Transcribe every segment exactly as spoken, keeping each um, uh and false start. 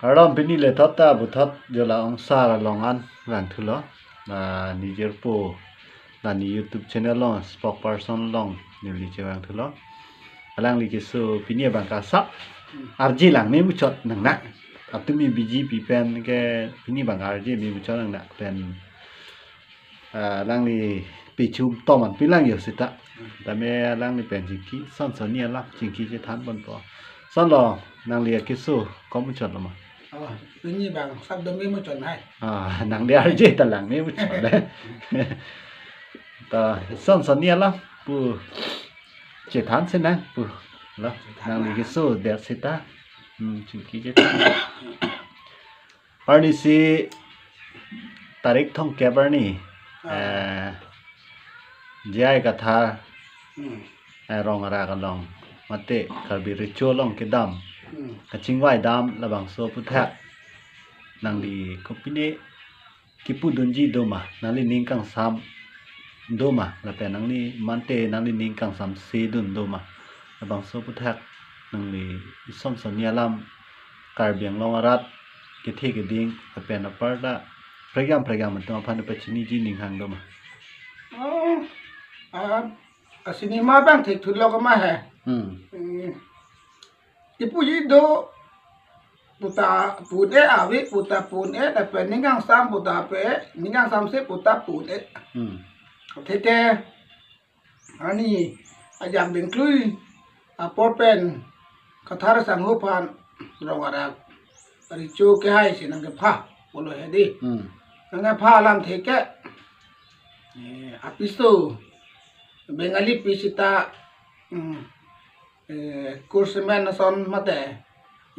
Kardom, pini le thot ta puthot Jola Ongsar along an vangthulo. Na nijirpo, na ni YouTube channel along spokesperson along neli chevangthulo. Alangli keso pini abang kasak arje lang me muchot nangnak. Atumi B J P pen ke pini abang arje me muchot nangnak pen ah, alangli pichum toman pilang yo sita. Tame alangli pen chingki, son son ni alam chingki chethan ponpo. Son lo, nangli akeso kom muchot lo ma? Oh, pini abang sak dom me muchot hai. Ah, nangli arje ta lang me muchot le. Ta son son ni alam pu chethan si nang pu. Lo, nangli keso det sita. Hmm, chingki chethan. Arnisi tarik thomkep arni, Ah. eh, J I Kathar, Hmm. eh, Rong Arak along, mate Karbi Recho along kedam, Hmm. kachingvai dam labangso aputhak nangli kopine kipudunji do ma, nangli ning kangsam do ma, lapen nangli mante nangli ning kangsamsedun do ma, labangso aputhak nangli ison son ni alam Karbi Anglong arat kethe keding lapen aparta prekjam prekjam atum aphan pachiniji ning hang do ma? Oh, ah, a cinema abang thekthulok ma he. Hmm. Hmm. Kipuji do puta pu-un-e, ave puta pu-un-e, lapen ning kangsam puta pu-un-e, ning kangsamse puta pu-un-e. Hmm. Atheke arni ajam dengklui apor pen Kathar sangho aphan Rong Arak Recho kehai si nangkepha pulo hedi. Hmm. Nangkepha alam theke, eh, apiso Bengali pi sita, hmm, eh, kursemen ason mate,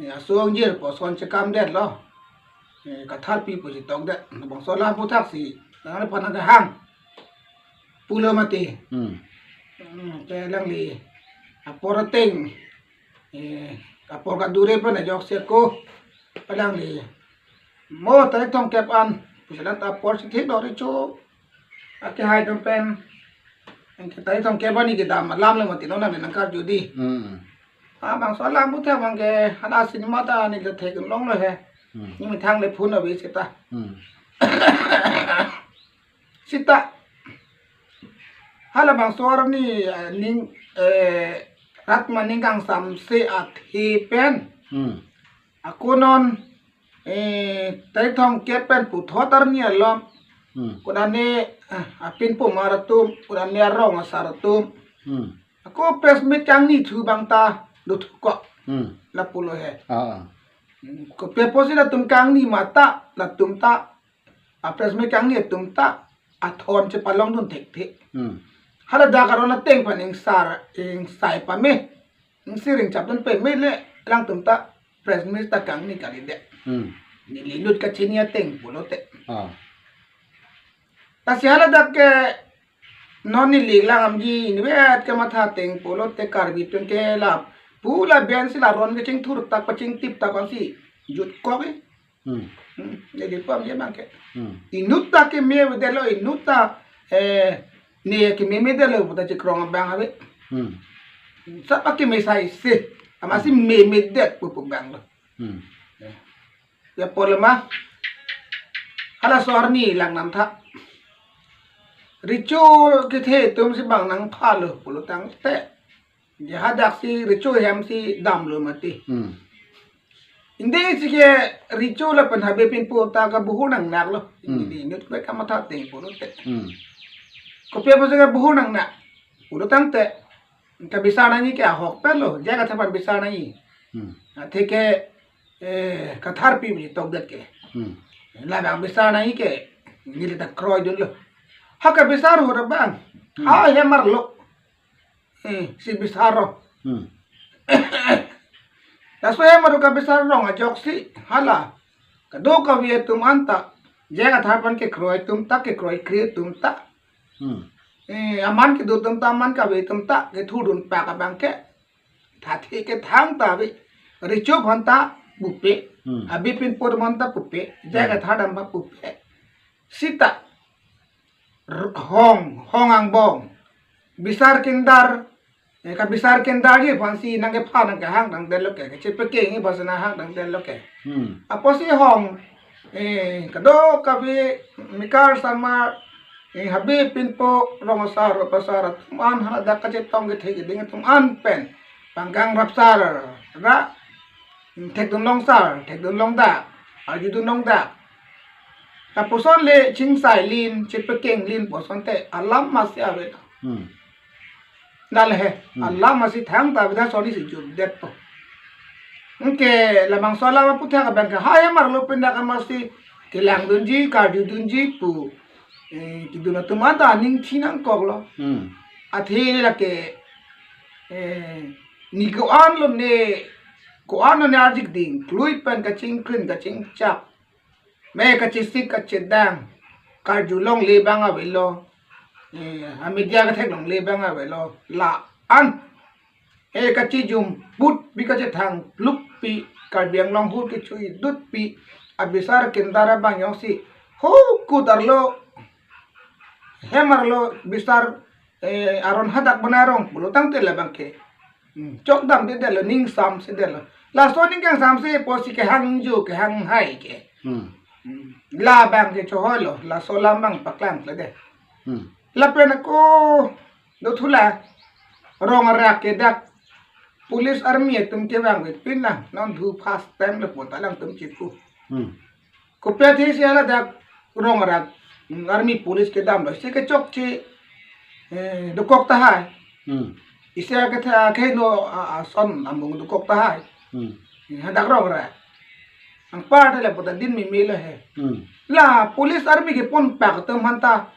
eh, aso angjir pu ason chekamdetlo. Eh, Kathar pi pusi tokdet. Bangso alam aputhak si, nangphan nangkehang pulo mati. Hmm. Hmm, te alangli apor ateng, eh, apor kadure pen ajoksi ako, alangli mo tarik thomkep an pusi alang ta apor si thik do Recho akehai atum pen. Anke tarik thomkep arni kedam alam le mati non nangkarju di. Hmm. Ah, bangso alam aputhak abang ke hala cinema ta neli theklong lo he. Hmm. Ni methang le phone ave sita. Hmm. Sita. Halabangso arni, eh, ning, eh, rat ma ning kangsamse athe pen. Hmm. Ako non, eh, tarik thomkep pen puthot arni alom. Hmm. Kudane, eh, apin pumar atum, kudane arong asar atum. Hmm. Ako press meet kangni thu abang ta dothukok. Hmm. Lapulo he. Ah, ah. Hmm, kopi apotsi latum kangni mata, latum ta, a press meet kangni atum ta athon chepalongdun thekthe. Hmm. Haladak aron ateng pen ingsar, ingsai pame, ingsiring chapdun pame le alangtum ta press meet ta kangni kalidet. Hmm. Neli inut kachini ateng pulote. Ah. Lasi haladak ke non neli lang amji invet kematha ateng pulote Karbi atum ke lapu laben si la aron kachingthur tak pachingtip tak ansi jutkok e. Hmm. Hmm, neli pu amji abang ke. Hmm. Inut ta keme avedetlo, inut ta, eh, ne kememedetlo puta chikrong abang ave. Hmm. Sapa kemesai se, amatsi memedet pu pu abang lo. Hmm. Ya. Ya, polema. Halaso arni lang nangtha. Recho kethe atum si abang nangphalo pulo tangte, ya, hadaksi Recho hem si damlo mati. Hmm. Inde si ke Recho lapen Habe Pinpo ta kabuhu nangnaklo. Hmm. Inde inut ke kamatha ateng pulote. Hmm. Kopi apotsi kabuhu nangnak pulo tangte, kabisar nangji ke ahok pen lo, J I Kathar aphan bisar nangji. Hmm. Atheke, eh, Kathar pi pusi tokdet ke. Hmm. Labang bisar nangji ke, neli ta kroidunlo. Ha kabisar ahut abang. Hmm. Ha hem arlo. Eh, si bisar ro. Hmm. Laso hem arlo kabisar rong ajoksi, hala kadokave atum anta, J I Kathar aphan kekroi atum ta, kekroikre atum ta. Hmm. Eh, aman kedo atum ta, aman kave atum ta, kethurdun pak abang ke thathe kethang ta ave. Recho aphan ta pupe. Hmm. Habe Pinpo aphan ta pupe. J I Kathar dam aphan pupe. Sita r-, hong, hong angbong, bisar kindar, Eh, kabisar kendar ji aphansi nangkepha nangkehang tangdet lo ke, kachepekeng ji aphansi nanghang tangdet lo ke. Hmm. Apotsi hong, eh, kadokave mekar sarmar, eh, habe pinpo rong asar, rong pasar, atum an hadak kachetong kethe keding atum an pen pangkang rap sar ra, thekdun long sar, thekdun long dak, arjudun long dak. Lapuson le chingsai lin, chepekeng lin puson te alam masi ave. Hmm. Dal he, Hmm. alam masi thangta bida soni si jutdetpo. Anke labangso alam aputhak abang ke ha hemar lo pindak amatsi kelangdunji, karjudunji pu, eh, kedun atum anta aning thi nangkoklo. Hmm. Athe lake, eh, ne ko-an lo ne, ko-an lo ne arjik ding, klui pen kachingkrin kachingchak. Me kachesik kachedang, karju longle abang avelo, eh, amedia ketheklongle abang avelo, la-an. Eh, kachijum put pi kachethang pluk pi, Karbi Anglong ahut kechuidut pi, abisar kendar abang jongsi, ho kutar lo, hemar lo, bisar, eh, aron hadak bana rong pulo tangte labang ke. Hmm, chokdamdedetlo, ning samsedetlo. Laso ning kangsamse apotsi kehang ju, kehang hai ke. Hmm. Hmm. Labang ke choholo, laso alam abang paklang klede. Hmm. Lapen ako, do thula, rong arak ke dak, police army atum kevang vet pin lang, non thu first time lo pon ta alangtum chipu. Hmm. Kopi athesi haladak rong arak, mm, army police kedamlo, isi kechokche, eh, dokok tahai. Hmm. Isi ketha kehingno, a, ason amung dokok tahai. Hmm. Eh, hadak rong arak. Anparta le puta din meme lo he. Hmm. La police army kepon pak atum aphanta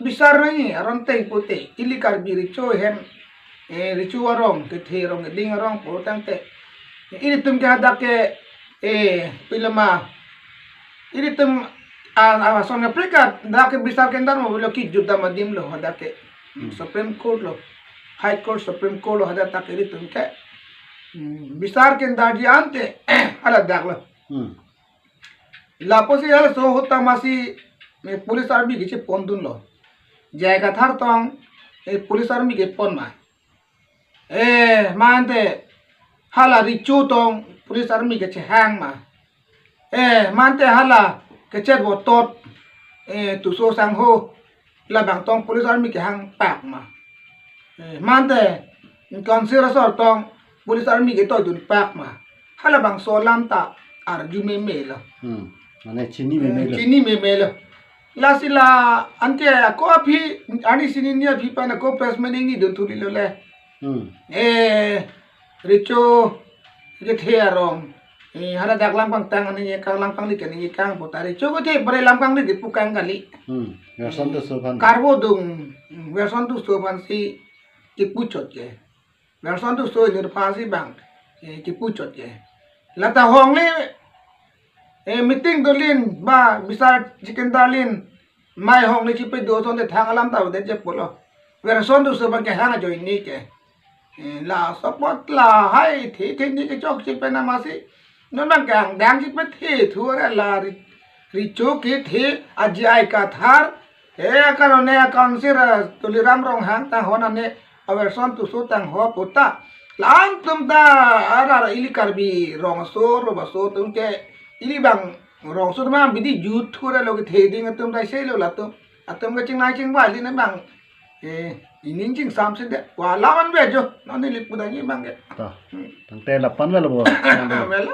bisar nangji aron teng pute, ili Karbi recho ahem, eh, recho arong, kethe arong, keding arong pu tangte. Ilitum ke hadak ke, eh, pilama. Ilitum, ah, ah, ason Africa, dak ke bisar kendar mo lo kejutdam adim lo hadak ke. Hmm. Supreme Court lo, High Court, Supreme Court lo hadak tak ilitum ke. Hmm, bisar kendarji ante, haladak lo. Hmm. Lapusi halaso ahut ta masi, eh, police army kechepondunlo. J I Kathar tong, eh, police army kepon ma. Eh, mante hala recho tong police army kechehang ma. Eh, mante hala kechet votot, eh, Tisso sangho labang tong police army kehang pak ma. Eh, mante Council asor tong police army ketoidun pak ma. Halabangso alam ta arju meme lo. Hmm. Mane chini meme lo. Chini meme lo. Lasi la anke ako aphi, ani chinine aphi pen ako press meeting ningdun thuli lo le. Hmm. Eh, recho kethe arong. Eh, haladak langpang tang ani kang langpang lik ani kang puta recho kethe bre langpang lik pu kang kali. Hmm. Werson Tisso aphan. Karbo dung, Werson Tisso aphansi kipu chot ke. Werson Tisso inut aphansi bang, eh, kipu chot ke. Lata hong le, eh, meeting dolin ba bisar chekendar lin, mai hong le chipe do ason te thang alam ta de je pulo. Werson Tisso abang kehang ajoine ke. Eh, laso apot lahai the the ni kechokche pen amasi. Non abang kehang dang chipethe thu ra la ri, recho kethe a J I Kathar. Eh, karone account sir, ah, Tuliram Ronghang tangho nane, a Werson Tisso tangho puta. La-an atum ta arat ili Karbi rong aso, rong aso atum ke, ili bang rong aso atum bidi juthu ra lo kethe ding atum ta isi lo latum. Atum kachingnai chingvai lin abang. Eh, ining chingsamsedet. Wa laman bejo. Non ili pudani abang ke. Ta. Hmm. Tangte lapu-an velo bo. Velo.